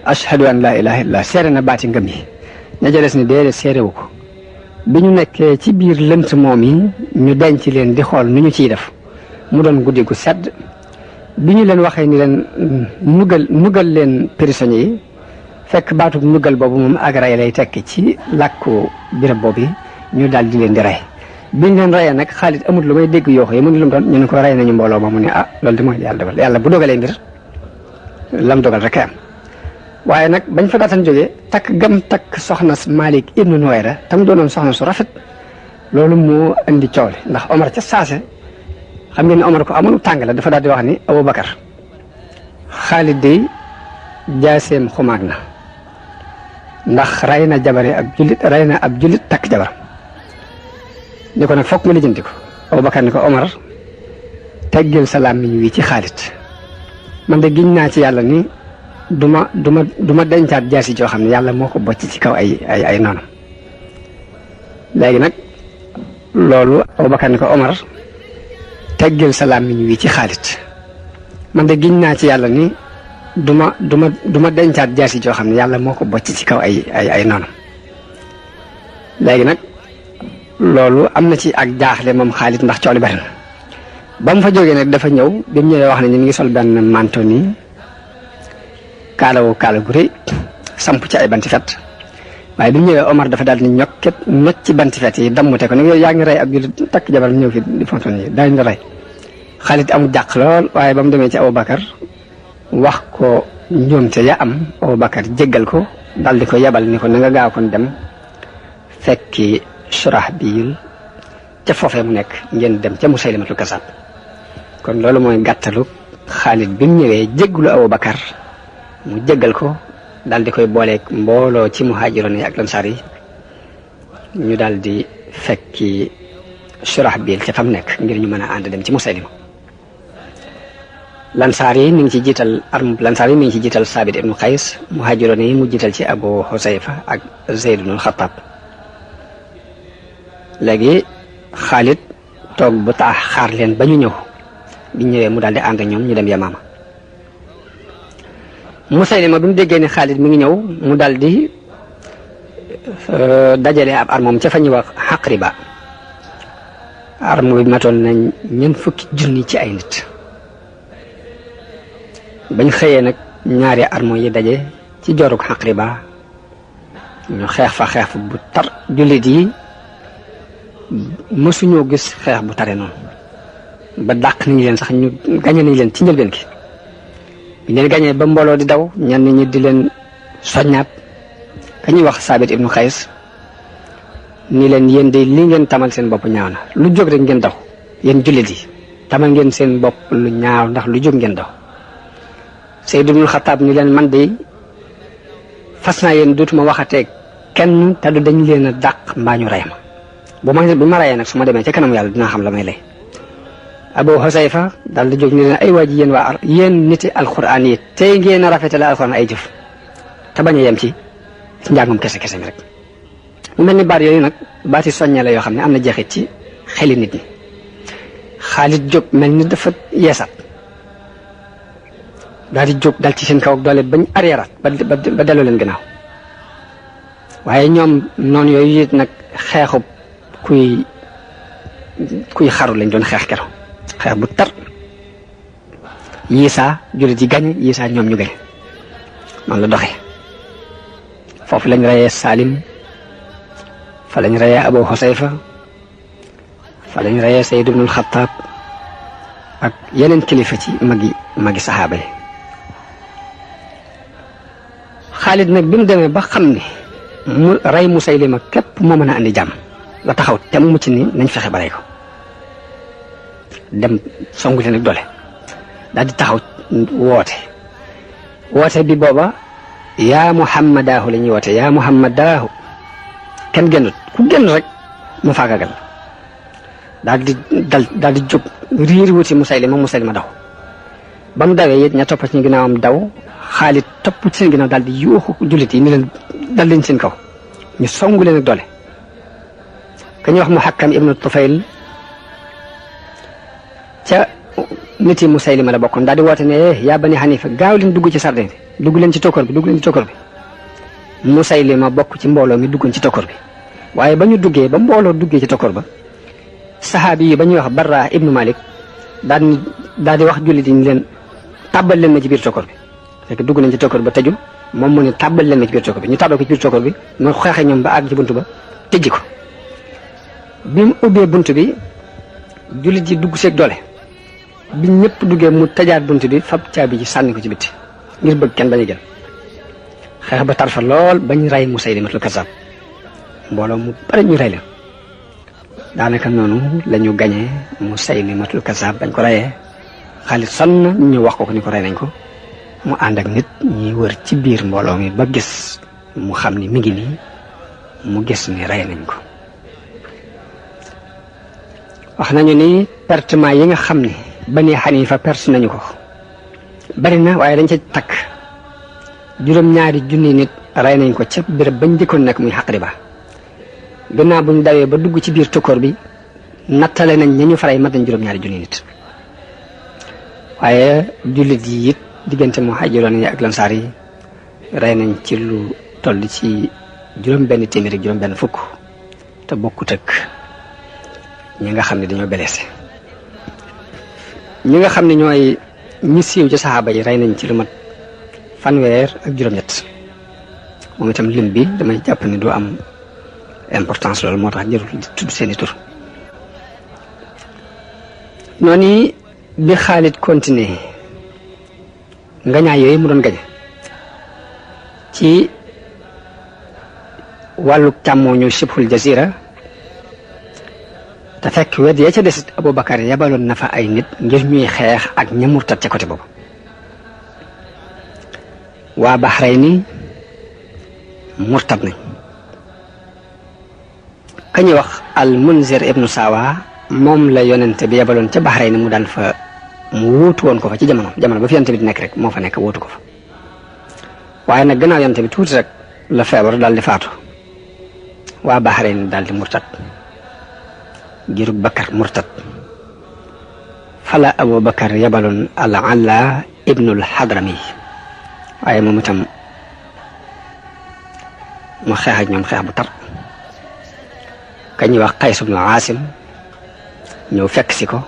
ashhadu an laa ilaha illallah seere na baati ngëm yi ña ca des ni déedéet seerewu ko bi ñu nekkee ci biir lënt moom yi ñu denc leen di xool nu ñu ciy def mu doon guddi gu sedd bi ñu leen waxee ni leen nugal leen prisonniers yi fekk baatub nugal boobu moom ak rey lay tekki ci làkku birab boobu ñu daal di leen di rey biñ leen reyee nag Xaalid amul lu may dégg yooxu yi mu ni lu mu doon ñu ne ko rey nañu mbooloo ma mu ne loolu de mooy yàlla dogal yàlla bu dogalee mbir lam dogal rek am waaye nag bañ fa daataan jógee takk soxna Malik ibnu Nuwayra tam doonoon soxna su rafet loolu moo indi coow li ndax Omar ca saase xam ngeen ne Omar ko amoon tàng la dafa daal di wax ni Aboubacar Xaalid de jaaseem xumaag na ndax rey na jabare ab jullit takk jabar ni ko nag fokk nga lijjanti ko Aboubacar ni ko Omar teggil sa làmmiñ wi ci Xaalid man de giñ naa ci yàlla ni duma dencaat jaasi joo xam ne yàlla moo ko bocc ci kaw ay noonam léegi nag loolu Aboubacar ni ko Omar teggil sa làmmiñ wi ci Xaalid man de giñ naa ci yàlla ni duma dencaat jaasi joo xam ne yàlla moo ko bocc ci kaw ay noonam léegi nag loolu am na ci ak jaaxle moom Xaalid ndax coow li bari na ba mu fa jógee nag dafa ñëw bi mu ñëwee wax ne ñu ngi sol benn manto nii kaala gu rëy samp ci ay banti fet waaye bi mu ñëwee Omar dafa daal di ñokket ñocc ci banti fet yi dammute ko ne yow yaa ngi rey ab jullit takk jabar ñëw fi di fonton yi daañu la rey. Xaalid amul jàq lool waaye ba mu demee ci Abubakar wax ko njuumte ya am Abubakar jéggal ko daal di ko yebal ni ko na nga gaaw kon dem fekki Surahbil ca foofee mu nekk ngeen dem ca Musaylimatul Kazzab. kon loolu mooy gàttalu Xaalid bi mu ñëwee jéggalu Abubakar mu jéggal ko daal di koy booleeg mbooloo ci muhaajiroon yi ak lansaar yi ñu daal di fekki Surahbil ca fa mu nekk ngir ñu mën a ànd dem ci Musaylima. lansaar yi mi ngi ci jiital lansaar yi mi ngi ci jiital Saabit ibnu Qays, muhaajiroon yi mu jiital ci Abu Husayfa ak Zayd ibnu Xattaab. léegi Xaalid toog bu taax xaar leen ba ñu ñëw bi ñëwee mu daal di ànd ak ñoom ñu dem Yamaama. Musaylima bi mu déggee ne Xaalid mi ngi ñëw mu daal di dajale ab armoom ca fa ñuy wax Xaqriba. arme bi matoon nañ ñeent fukki junni ci ay nit. bañ xëyee nag ñaari armo yi daje ci joorug Xaqriba ñu xeex fa xeex bu tar. jullit yi mësuñoo gis xeex bu tare noonu ba dàq nañ leen sax ñu gañe nañ leen ci njëlbeen gi. bi leen gañee ba mbooloo di daw ñenn ñi di leen soññaat ka ñuy wax Saabit ibnu Qays ni leen yéen de li ngeen tamal seen bopp ñaaw na lu jóg rek ngeen daw. yéen jullit yi tamal ngeen seen bopp lu ñaaw ndax lu jóg ngeen daw. Zayd ibnu Xattaab ni leen man de fas naa yéen dootuma waxatee kenn te du dañ leen a dàq mbaa ñu rey ma bu ma reyee nag su ma demee ca kanam yàlla dinaa xam la may lay. Abu Husayfa daal di jóg ni leen ay waa ji yéen niti alxuraan yi tey ngeen a rafetale alxuraan ay jëf te bañ a yem ci njàngum kese mi rek. mu mel ni baat yooyu nag baati soññe la yoo xam ne am na jeexit ci xeli nit ñi. Xaalid jóg mel ni dafa yeesat daal di jóg dal ci seen kaw ak doole bañ arrière ba delloo leen gannaaw. waaye ñoom noonu yooyu it nag xeexub kuy xaru lañ doon xeex kero xeex bu tar. Yiisa jullit yi gañe Yiisa ñoom ñu gañe noonu la doxee. foofu lañ reyee Salim fa lañ reyee Abu Husayfa fa lañ reyee Zayd ibnul Xattaab ak yeneen kilifa ci magi saxaaba yi. Xaalid nag bi mu demee ba xam ne mu rey Musaylima képp moo mën a andi jàmm la taxaw te mu ci ni nañ fexe ba rey ko dem songu leen ak doole daal di taxaw woote bi booba yaa Muhammadaahu la ñuy woote yaa Muhammadaahu kenn génnut ku génn rek mu faagagal daal di jóg riir wuti Musaylima daw. ba mu dawee it ña topp ci ginnaawam daw. Xaalid topp ci seen ginnaaw daal di yuuxu jullit yi ni leen dal leen seen kaw ñu songu leen ak doole. ka ñuy wax Muhakkam ibnu Tufayl ca nit yi Musaylima la bokkoon daal di woote ne yaa Bani Hanifa gaaw leen dugg ci sardin bi dugg leen ci tokkoor bi. Musaylima bokk ci mbooloo mi duggoon ci tokkoor bi waaye ba ñu duggee ba mbooloo duggee ci tokkoor ba saxaabi yi ba ñuy wax Barra ibnu Malik daal di wax jullit yi ni leen tàbbal leen ma ci biir tokkoor bi. fekk dugg nañ ci tokkoor ba tëju moom mu ne tàbbal leen ma ci biir tokkoor bi ñu tàbbal ko ci biir tokkoor bi mu xeexee ñoom ba àgg ci buntu ba tëjji ko. bi mu ubbee buntu bi jullit yi dugg seeg doole bi ñëpp duggee mu tëjaat buntu bi fab caabi ji sànni ko ci bitti ngir bëgg kenn bañ a jël. xeex ba tar fa lool bañ rey Musaylimatul Kazzab mbooloo mu bari ñu rey leen daanaka noonu la ñu gañee Musaylimatul Kazzab bañ ko reyee. Xaalid sonn ñu wax ko ni ko rey nañ ko mu ànd ak nit ñi wër ci biir mbooloo mi ba gis mu xam ni mi ngi nii mu gis ni rey nañ ko. wax nañu ni pertement yi nga xam ni Bani Hanifa perte nañu ko bari na waaye dañ ca takk juróom-ñaari junni nit rey nañ ko ca béréb bañ dëkkoon nag muy Xaqriba. gannaaw buñ dawee ba dugg ci biir tokkoor bi nattale nañ ña ñu faray mat nañ juróom-ñaari junni nit. waaye jullit yi it diggante muhaajiroon yi ak lansaar yi rey nañ ci lu toll ci juróom-benn téeméer ak juróom-benn fukk te bokkut ak ñi nga xam ne dañoo blessé. ñi nga xam ne ñooy ñi siiw ci saxaaba yi rey nañ ci lu mat fanweer ak juróom-ñett moom itam lim bi damay jàpp ni du am importance loolu moo tax jërul tudd seeni tur. noonu bi Xaalid continuer ngañaay yooyu mu doon gañe ci wàllu càmmooñu Sibhul Jazira te fekk wet ya ca desit Abubakar yabaloon na fa ay nit ngir ñuy xeex ak ña murtat ca côté boobu. waa Bahrayni murtat nañ ka ñuy wax al Munzir ibnu Sawa moom la yonente bi yabaloon ca Bahrayni mu daan fa mu wuutu woon ko fa ci jamono ba fi yonente bi di nekk rek moo fa nekk wuutu ko fa waaye nag gannaaw yonente bi tuuti rek la feebar daal di faatu waa Bahrayni daal di murtat girug Bakar murtat fala Abubakar yabaloon al Alla ibnul Hadrami waaye moom itam mu xeex ak ñoom xeex bu tar ka ñuy wax Qays ibnu Aasim ñëw fekk si ko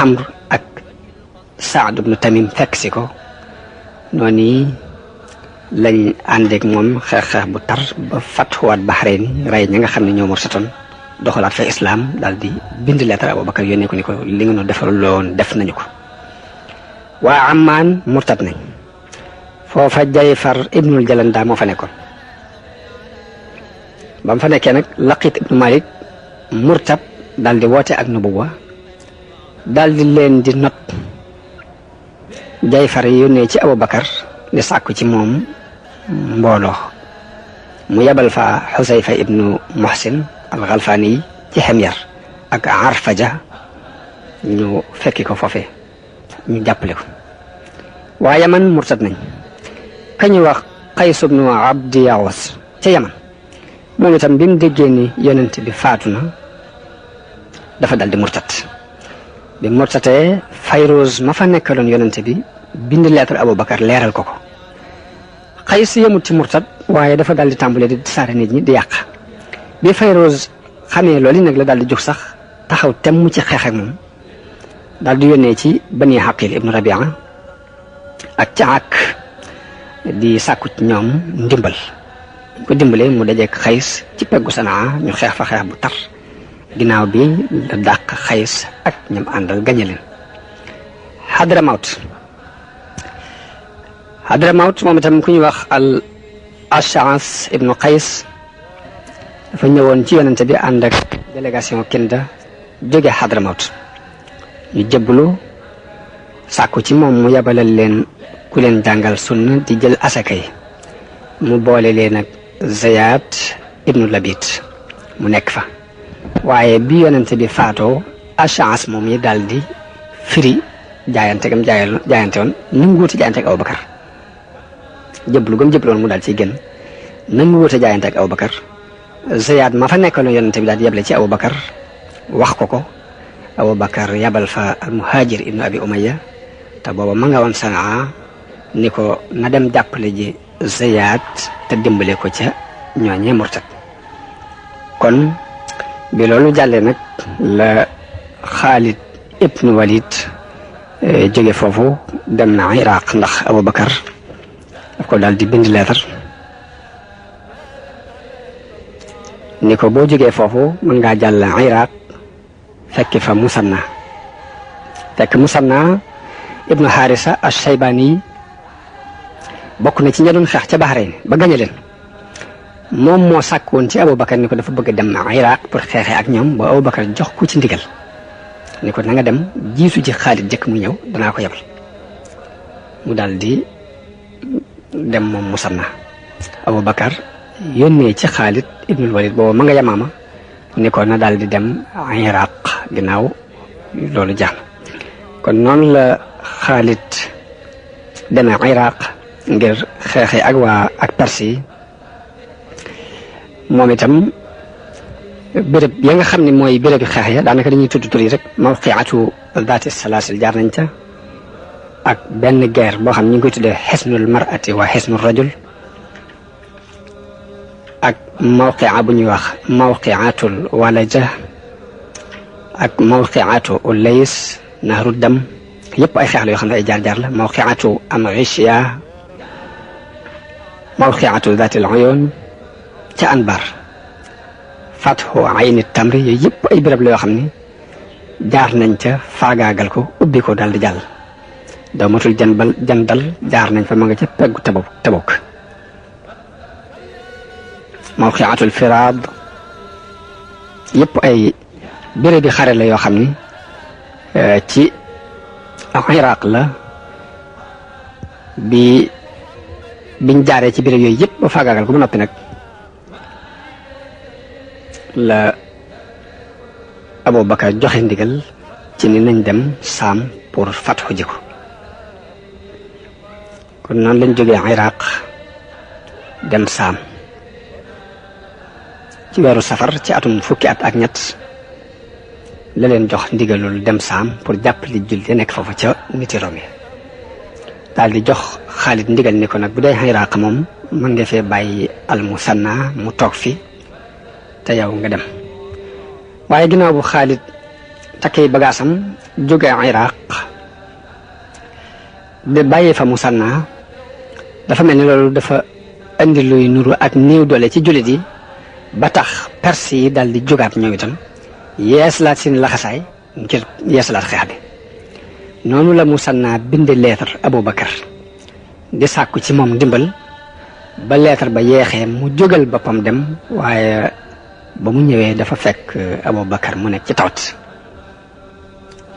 Amr ak Saad ibnu Tamim fekk si ko noonu lañ àndeek moom xeex bu tar ba fatxuwaat Bahrayn rey ña nga xam ne ñoo mursatoon doxalaat fa islam daal di bind lettre Abubakar yónnee ko ni ko li nga no defal loon def nañu ko. waa Ammaan murtat nañ foofa Jayfar ibnul Jalanda moo fa nekkoon ba mu fa nekkee nag Laqit ibnu Malik murtat daal di woote ak nubuwa daal di leen di not Jayfar yónnee ci Abubakar di sàkku ci moom mbooloo mu yebal fa Xusayfa ibnu Muhsin al-Ghalfani ci Himyar ak Arfaja ñu fekki ko foofee ñu jàppale ko. waa Yaman murtat nañ ka ñu wax Qays ibnu Abdi Yawas ca Yaman moom itam bi mu déggee ni yonent bi faatu na dafa dal di murtat bi murtatee Fayruz ma fa nekkaloon yonent bi bind lettre Abubakar leeral ko ko. Qays yemut ci murtat waaye dafa dal di tàmbale di saare nit ñi di yàq bi Fayruz xamee loolu nag la daal di jóg sax taxaw temm ci xeex ak moom daal di yónnee ci Bani Haqil ibnu Rabia ak Caak di sàkku ci ñoom ndimbal ko dimbalee mu dajeek Qays ci peggu Sanaa ñu xeex fa xeex bu tar ginnaaw bi la dàq Qays ak ñam àndal gañe leen. Hadramawt moom itam ku ñuy wax al Ash'as ibnu Qays dafa ñëwoon ci yonente bi ànd ak délégation Kinda jóge Hadramawt ñu jëbbalu sàkku ci moom mu yabalal leen ku leen jàngal sunna di jël asaka yi mu boole leen ak Ziyad ibnu Labid mu nekk fa waaye bi yonente bi faatoo Ash'as moom yi daal di firi jaayante woon nangu wuute jaayante ak Abubakar jëblu gëm jëbloon mu daal ciy génn nangu wuute jaayante ak Abubakar Ziyad ma fa nekkoon yonente bi daal di yeble ci Abubakar wax ko Abubakar yabal fa al Muhajir ibnu Abi Umayya te booba ma nga woon Sanaa ni ko na dem jàppale ji Ziyad te dimbale ko ca ñooñee murtat. kon bi loolu jàllee nag la Xaalid ibnu Walid jóge foofu dem na Iraq ndax Abubakar daf ko daal di bind leetar ni ko boo jógee foofu mën ngaa jàll Iraq fekk fa Musanna ibnu Harisa ash-Shaybani bokk na ci ña doon xeex ca Bahrayn ba gañe leen moom moo sàkkoon ci Abubakar ni ko dafa bëgg a dem Iraq pour xeexee ak ñoom ba Abubakar jox ko ci ndigal ni ko na nga dem jiitu ji Xaalid jëkk mu ñëw danaa ko yebal mu daal di dem moom Musanna. Abubakar yónnee ci Xaalid ibnul Walid boobu ma nga Yamaama ni ko na daal di dem Iraq ginnaaw loolu jeex na kon noonu la Xaalid demee Iraq ngir xeexee ak Perse yi moom itam béréb ya nga xam ne mooy béréb xeex ya daanaka dañuy tudd tur yi rek mawqiatu daati salaasil jaar nañ ca ak benn guerre boo xam ñu ngi koy tuddee xisnul mar'ati wa xisnul rajul ak mawqia bu ñuy wax mawqiatul walaja ak mawqiatu ulays nahru dam yëpp ay xeex la yoo xam ne ay jaar-jaar la mawqiatu amrishiya mawqiatu Zaatil Uyuun ca Anbar fathu ayni tamri yooyu yëpp ay béréb la yoo xam ne jaar nañ ca faagaagal ko ubbi ko daal di jàll dawmatul jandal jaar nañ fa ma nga ca peggu Tabuk mawqiatul Firaad yëpp ay béréb bi xare la yoo xam ni ci Iraq la biñ jaaree ci béréb yooyu yëpp ba faagaagal ko ba noppi nag la Abu Bakar joxe ndigal ci ni nañ dem Saam pour fatxu ji ko kon noonu lañ jógee Iraq dem Saam ci weeru safar ci atum fukki at ak ñett la leen jox ndigalul dem Saam pour jàppale jullit yi nekk foofu ca niti Rom yi daal di jox Xaalid ndigal ni ko nag bu dee Iraq moom mën nga fee bàyyi al-Musanna mu toog fi te yow nga dem waaye ginnaaw bu Xaalid takkee bagaasam jóge Iraq de bàyyi fa Musanna dafa mel ni loolu dafa indi luy nuru ak néew doole ci jullit yi ba tax Perse yi daal di jógaat ñoom itam yeesalaat seen laxasaay ngir yeesalaat xeex bi noonu la Musanna binde leetar Abu Bakar di sàkku ci moom ndimbal ba leetar ba yeexee mu jógal boppam dem waaye ba mu ñëwee dafa fekk Abu Bakar mu nekk ci tawat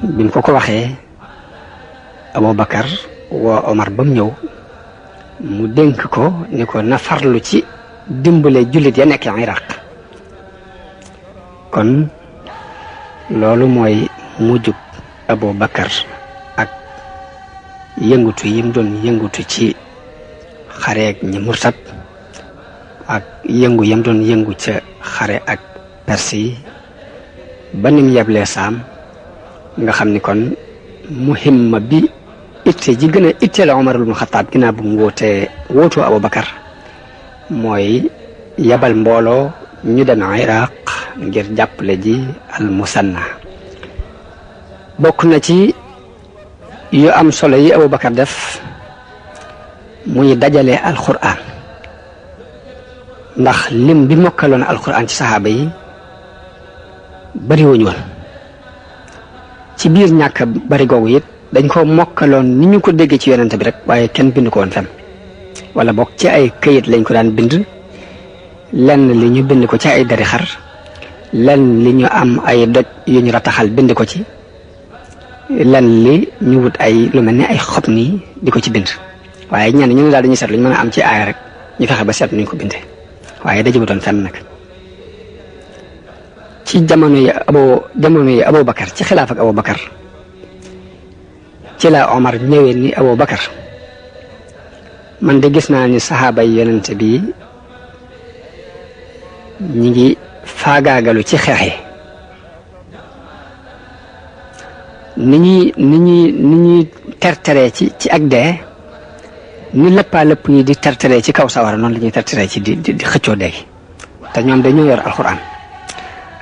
bi mu ko waxee Abu Bakar woo Omar ba mu ñëw mu dénk ko ni ko na farlu ci dimbale jullit ya nekk Iraq kon loolu mooy mujjug Abu Bakar ak yëngutu yim doon yëngutu ci xareeg ñi murtat ak yëngu yam doon yëngu ca xare ak Perse yi ba nim yeblee Saam nga xam ni kon muhimma bi itte ji gën a itteel Omar ibn Xattaab ginnaaw bu mu wootoo Abu Bakar mooy yabal mbooloo ñu dem Iraq ngir jàppale ji al-Musanna bokk na ci yu am solo yi Abu Bakar def muy dajale alquran ndax lim bi mokkaloon alquran ci saxaaba yi bari wuñu woon ci biir ñàkk bari googu it dañ ko mokkaloon ni ñu ko déggee ci yonent bi rek waaye kenn bind ko woon fenn wala bokk ci ay këyit lañ ko daan bind lenn li ñu bind ko ci ay dari xar lenn li ñu am ay doj yu ñu rataxal bind ko ci lenn li ñu wut ay lu mel ni ay xob nii di ko ci bind waaye ñenn ñu ne daal dañuy seet lu ñu mën a am ci aaya rek ñu fexe ba seet nuñ ko bindee waaye dajagutoon fenn nag ci jamono yi Abu Bakar ci xilaaf ak Abu Bakar ci la Omar ñëwee ni Abu Bakar man de gis naa ni saxaaba yi yonent bi ñi ngi faagaagalu ci xeex yi ni ñuy terteree ci ak dee ni lëppaa lëpp yi di terteree ci kaw sawara noonu la ñuy terteree ci di xëccoo dee te ñoom dañoo yor alxuraan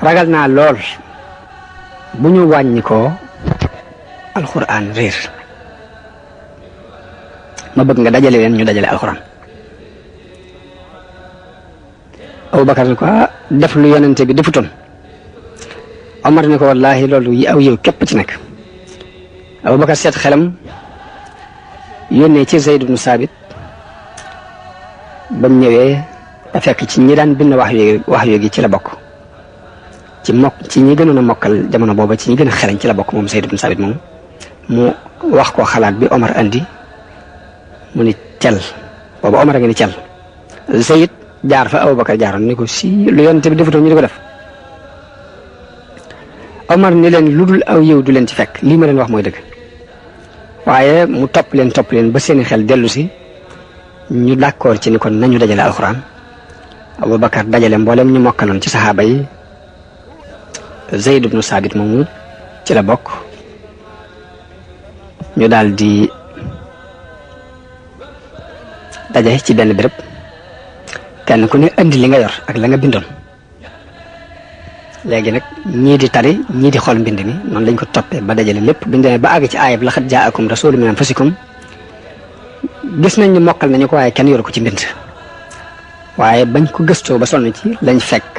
ragal naa lool bu ñu wàññi ko alxuraan réer ma bëgg nga dajale leen ñu dajale alxuraan Abu Bakar ni ko def lu yonente bi defutoon Omar ni ko wallaahi loolu yi aw yow képp ci nekk Abu Bakar seet xelam yónnee ci Zayd ibn Saabit ba mu ñëwee da fekk ci ñi daan bind wax yoogi ci la bokk ci ñi gënoon a mokkal jamono booba ci ñi gën a xereñ ci la bokk moom Zayd ibn Saabit moom mu wax ko xalaat bi Omar andi mu ni cel booba Omar a ngi ni cel Zayd jaar fa Abubakar jaaroon ni ko si lu yonent bi defutoon ñu di ko def Omar ni leen lu dul aw yow du leen ci fekk lii ma leen wax mooy dëgg waaye mu topp leen ba seeni xel dellu si ñu d'accord ci ni kon nañu dajale alxuraan Abubakar dajale mboolem ñu mokkaloon ci saxaaba yi Zayd ibnu Saabit moomu ci la bokk ñu daal di daje ci benn béréb kenn ku ne andi li nga yor ak la nga bindoon léegi nag ñii di tari ñii di xool mbind mi noonu lañ ko toppee ba dajale lépp biñ demee ba àgg ci aayab laqad jaakum rasuulun min anfusikum gis nañ ni mokkal nañu ko waaye kenn yoru ko ci mbind waaye bañ ko gëstoo ba sonn ci lañ fekk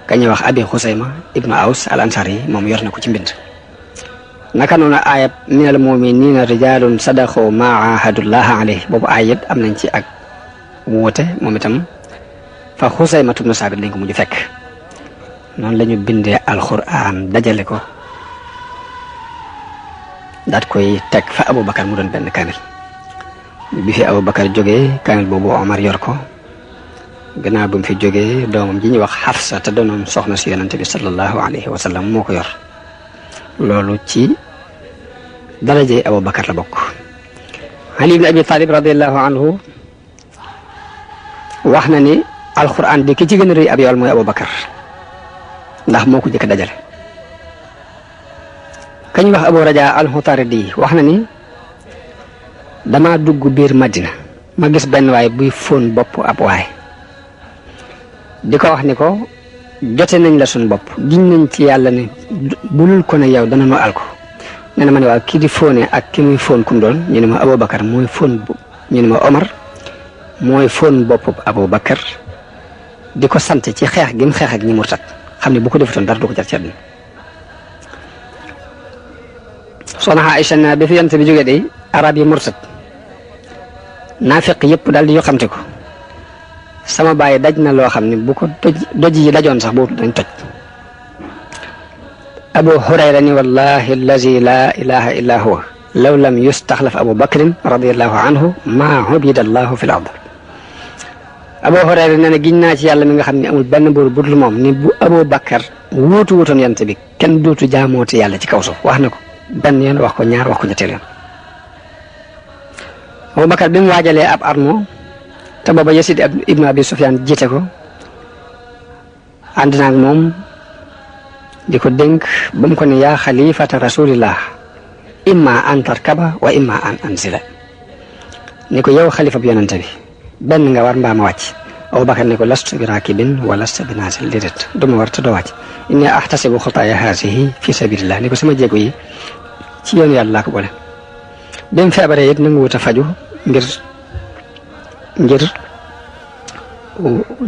ka ñuy wax abi xusayma ibnu aws al ansari moom yor na ko ci mbind. naka noonu aayab minal muminina rijalun sadaqu ma ahadullaha alayhi boobu aayat am nañ ci ak wuute moom itam fa xusayma ibnu saabit lañ ko mujj fekk. noonu la ñu bindee alquran dajale ko daat koy teg fa Aboubacar mu doon benn kaamil bi fi Aboubacar jógee kaamil boobu Omar yor ko gannaaw bi mu fi jógee doomam ji ñuy wax Xafsa te doonoon soxna si yonente bi sallallahu alayhi wa sallam moo ko yor loolu ci darajey Aboubacar la bokk. Ali ibn Abi Talib radiallahu anhu wax na ni alquran di ki ci gën a rëy ab yool mooy Aboubacar ndax moo ko jëkk dajale. kañ wax Abu Raja al-Hutaridi wax na ni dama dugg biir Madina ma gis benn waay buy fóon bopp ab waay di ko wax ni ko jote nañ la suñ bopp giñ nañ ci yàlla ne bulul ko ne yow dana nu al ko nee na ma ne waaw kii di fóone ak ki muy fóon kum doon ñu ne ma Aboubacar mooy fóon ñu ne ma Omar mooy fóon bopp Aboubacar di ko sant ci xeex gi mu xeex ak ñi murtat xam ne bu ko defutoon dara du ko jar ci àddina. soxna Aïcha na bi fi yonent bi jógee de arab yi murtat naafiq yëpp daal di yoo xamte ko sama baay daj na loo xam ne bu ko doj yi dajoon sax boobu dañ toj. Abu Hurayra ni wallahi allazi la ilaha illa huwa law lam yustaxlaf Abu Bakrin radiallahu anhu ma ubida allahu fi l ard. Abu Hurayra nee na giñ naa ci yàlla mi nga xam ne amul benn buur budul moom ni bu Abu Bakar wuutu wutoon yonent bi kenn dootu jaamooti yàlla ci kaw suuf wax na ko benn yoon wax ko ñaar wax ko ñetteel yoon. Aboubacar bi mu waajalee ab armo te booba Yasid ibnu Abi Sufyaan jiite ko ànd naag moom di ko dénk ba mu ko ne yaa xalifata rasulillah imma an tarkaba wa imma an anzila ni ko yow xalifa bi yonente bi benn nga war mbaa ma wàcc. Aboubacar ne ko lastu bi raakibin wa lastu bi naazil déedéet du ma war te doo wàcc inni ahtasibu xutaaya haasihi fi sabilillah ni ko sama jéego yi ci yoonu yàlla laa ko boole. bi mu feebaree it nangu wut a faju ngir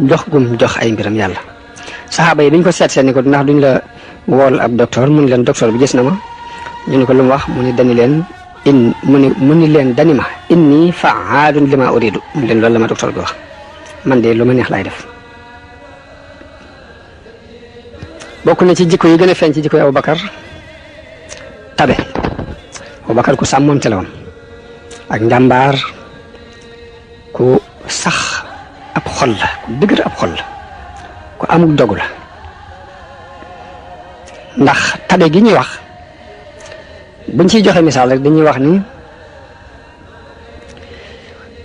jox gum jox ay mbiram yàlla. saxaaba yi biñ ko seet ni ko ndax duñ la wool ab docteur mu ni leen docteur bi gis na ma ñu ne ko lu mu wax mu ni dani leen mu ni leen dani ma inni fa'aalun lima uridu mu leen loolu la ma docteur bi wax man de lu ma neex laay def. bokk na ci jikko yi gën a feeñ ci jikko yi Aboubacar tabe. Aboubacar ku sàmmoonte la woon ak njàmbaar ku sax ab xol la ku dëgër ab xol la ku amul dogu la ndax tabe gi ñuy wax buñ ciy joxe misaal rek dañuy wax ni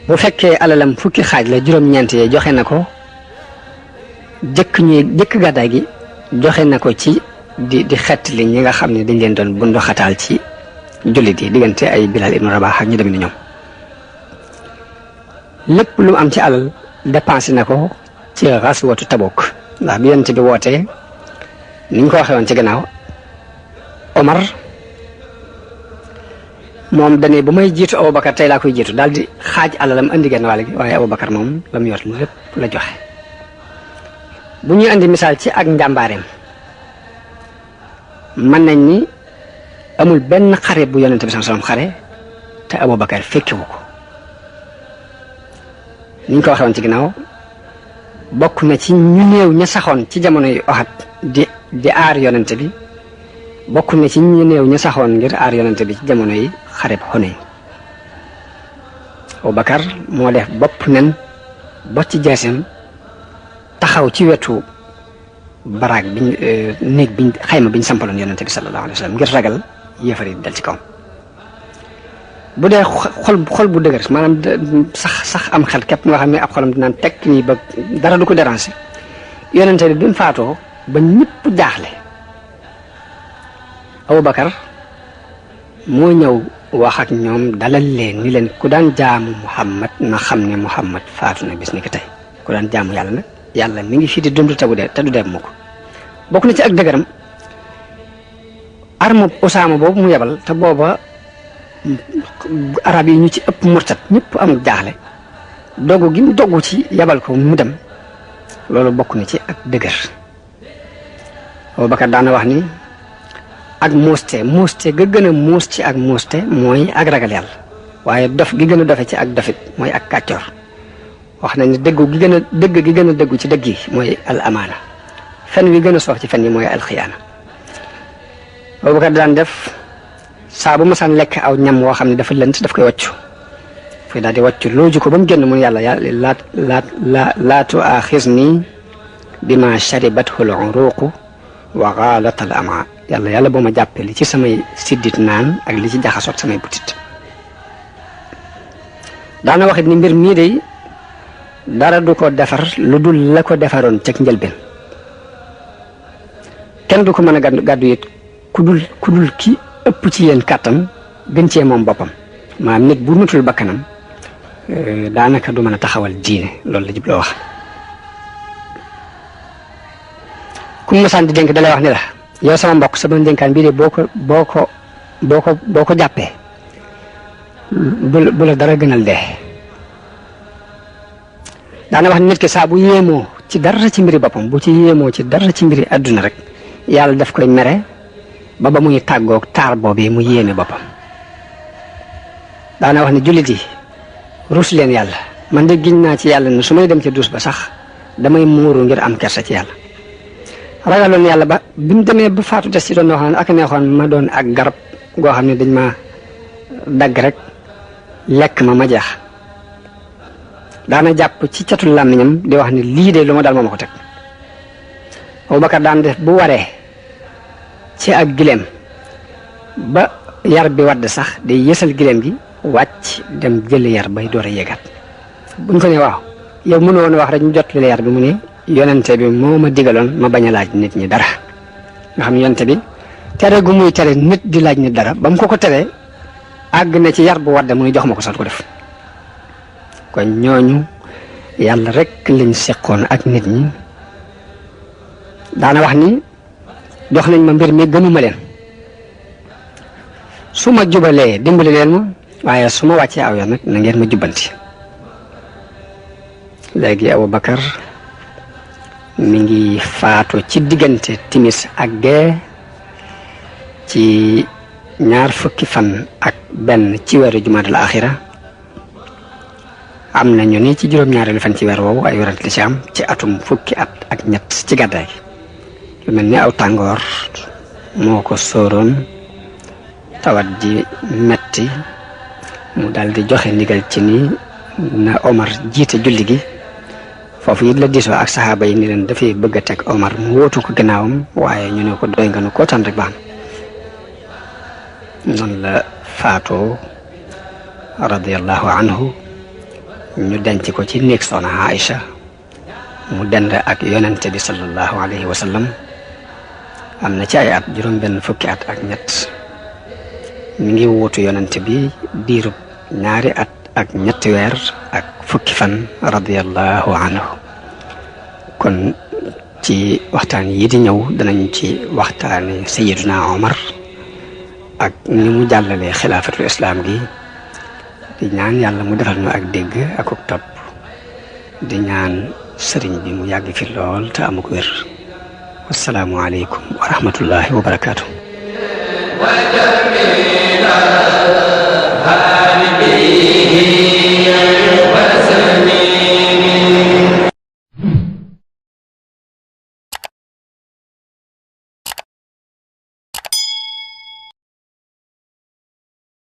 bu fekkee alalam fukki xaaj la juróom-ñeent yi joxe na ko jëkk gàddaay gi joxe na ko ci di xett li ñi nga xam ne dañ leen doon bunduxataal ci jullit yi diggante ay Bilal ibnu Rabah ak ñu dem ni ñoom lépp lu mu am ci alal dépensé na ko ci xaswatu Tabuk ndax bi yonent bi wootee ni ñu ko waxee woon ci gannaaw Omar moom dañuy bu may jiitu Aboubacar tey laa koy jiitu daal di xaaj alalam andi genn wàll gi waaye Aboubacar moom la mu yor lépp la joxe. bu ñuy andi misaal ci ak njàmbaareem mën nañ ni amul benn xare bu yonente bi sallallahu alayhi wasallam xare te Aboubacar fekkiwu ko ni ñu ko waxee woon ci ginnaaw bokk na ci ñu néew ña saxoon ci jamono yu Uhud di aar yonente bi bokk na ci ñu néew ña saxoon ngir aar yonente bi ci jamono yi xare bu Hunayn. Aboubacar moo def bopp nen bocc ci jeesam taxaw ci wetu baraag biñ néeg biñ xayma biñ sampaloon yonente bi sallallahu alayhi wasallam ngir ragal yéefar yi dal ci kawam. bu dee xol bu dëgër maanaam sax am xel képp nga xam ne ab xolam dinaan tekk nii ba dara du ko déranger yonente bi mu faatoo ba ñëpp jaaxle Aboubacar moo ñëw wax ak ñoom dalal leen ni leen ku daan jaamu Muhammad na xam ne Muhammad faatu na bis ni ki tey ku daan jaamu yàlla nag yàlla mi ngi fii di dund te du dee mu ko bokk na ci ak dëgëram arme Usaama boobu mu yebal te booba arab yi ñu ci ëpp murtat ñëpp amul jaaxle dogu gi mu dogu ci yabal ko mu dem loolu bokk na ci ak dëgër. Abubakar daana wax ni ak muuste ga gën a muus ci ak muuste mooy ak ragal yàlla waaye dof gi gën a dofe ci ak dofit mooy ak kàccoor. wax nañ ne dëgg gi gën a dëggu ci dëgg yi mooy al amaana fen wi gën a soof ci fen yi mooy alxiyaana. Abubakar daan def saa bu masaan lekk aw ñam woo xam ne dafa lënt daf koy wàccu fay daal di wàccu looju ko ba mu génn mun yàlla laatu aaxisni bima sharibathu al uruqu wa gaalat al ama yàlla boo ma jàppee li ci samay siddit naan ak li ci jaxasoot samay butit. daana waxit ni mbir mii day dara du ko defar lu dul la ko defaroon ceg njëlbeen kenn du ko mën a gàddu it ku dul ki ëpp ci yéen kàttan gën cee moom boppam maanaam nit bu nutul bakkanam daanaka du mën a taxawal diine loolu la jubloo wax. ku mu masaan di dénk dalay wax ni la yow sama mbokk sama dénkaan bii de boo ko jàppee bu la dara gënal dee. daana wax nit ki saa bu yéemoo ci dara ci mbiri boppam bu ci yéemoo ci dara ci mbiri àdduna rek yàlla daf koy mere ba muy tàggoog taar boobee mu yéene boppam. daana wax ne jullit yi rus leen yàlla man de giñ naa ci yàlla ne su may dem ci duus ba sax damay muuru ngir am kersa ci yàlla. ragaloon yàlla ba bi mu demee ba faatu des ci doon wax ne ak neexoon ma doon ak garab goo xam ne dañ ma dagg rek lekk ma jeex. daana jàpp ci catul làmmiñam di wax ni lii de lu ma dal moo ma ko teg. Abubakar daan def bu waree ci ak gileem ba yar bi wadd sax day yësal gileem gi wàcc dem jëli yar bay door a yéegaat. buñ ko ne waaw yow mënu woon wax rek ñu jot li yar bi mu ne yonente bi moo ma digaloon ma bañ a laaj nit ñi dara. nga xam yonente bi tere gu muy tere nit di laaj nit dara ba mu ko teree àgg na ci yar bu wadd mu ne jox ma ko sax ko def. kon ñooñu yàlla rek lañ seqoon ak nit ñi. daana wax ni jox nañ ma mbir mi gënuma leen su ma jubalee dimbali leen ma waaye su ma wàccee aw yoon nag na ngeen ma jubbanti. léegi Abubakar mi ngi faatu ci diggante timis ak gee ci 2 fukki fan ak benn ci weeru jumaadal axira. am na ñu ni ci juróom-ñaareelu fan ci weer woowu ay werante li ci am ci atum fukki at ak ñett ci gàddaay gi. lu mel ni aw tàngoor moo ko sóoroon tawat ji metti mu daal di joxe ndigal ci ni na Omar jiite julli gi. foofu it la diisoo ak saxaaba yi ni leen dafay bëgg a teg Omar mu wóotu ko gannaawam waaye ñu ne ko doy nga nu koo tànn rek baax na. noonu la faatoo radiyallahu anhu ñu denc ko ci néeg soxna Aïcha mu dend ak yonente bi sallallahu alayhi wa sallam. am na ci ay at juróom-benn fukki at ak ñett mi ngi wuutu yonente bi diirub 2 at ak ñetti weer ak fukki fan radiyallahu anhu. kon ci waxtaan yi di ñëw danañ ci waxtaane Sayyiduna Omar ak ni mu jàllalee xilaafatul islam gi. di ñaan yàlla mu defal ñu ak dégg ak topp. di ñaan sëriñ bi mu yàgg fi lool te amuk wér. wassalaamu aleykum wa rahmatullahi wa barakaatu.